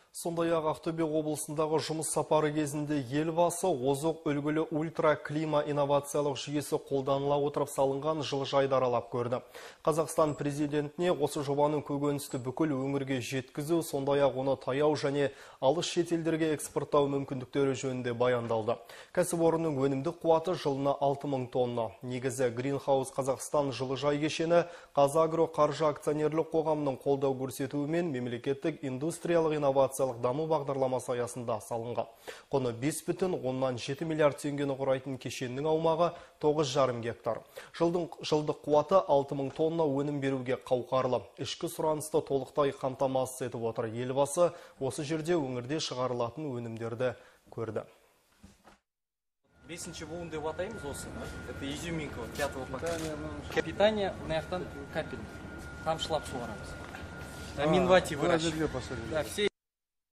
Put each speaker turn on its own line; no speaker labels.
Сондай-ақ Ақтөбе облысындағы жұмыс сапары кезінде Елбасы озық үлгілі ультра клима инновациялық жүйесі қолданыла отырып салынған жылыжайды аралап көрді. Қазақстан президентіне осы жобаның көкөністі бүкіл өңірге жеткізу, сондай-ақ оны таяу және алыс шетелдерге экспорттау мүмкіндіктері жөнінде баяндалды. Кәсіпорынның өнімді қуаты жылына 6000 тонна. Негізі Greenhouse Қазақстан жылыжай кешені Қазагро қаржы акционерлік қоғамының қолдау көрсетуімен мемлекеттік индустриялық инновациялық даму бағдарламасы аясында салынған. Құны 5,7 миллиард теңгені құрайтын кешеннің аумағы 9,5 гектар. Жылдық қуаты 6000 тонна өнім беруге қауқарлы. Ішкі сұранысты толықтай қамтамасыз етіп отыр. Елбасы осы жерде өңірде шығарылатын өнімдерді көрді.
Бесінші буын деп атаймыз осыны. Это изюминка пятого поколения. Питание мына жақтан капельный. Тамшылап суарамыз. На минвате выращиваем. Да, все.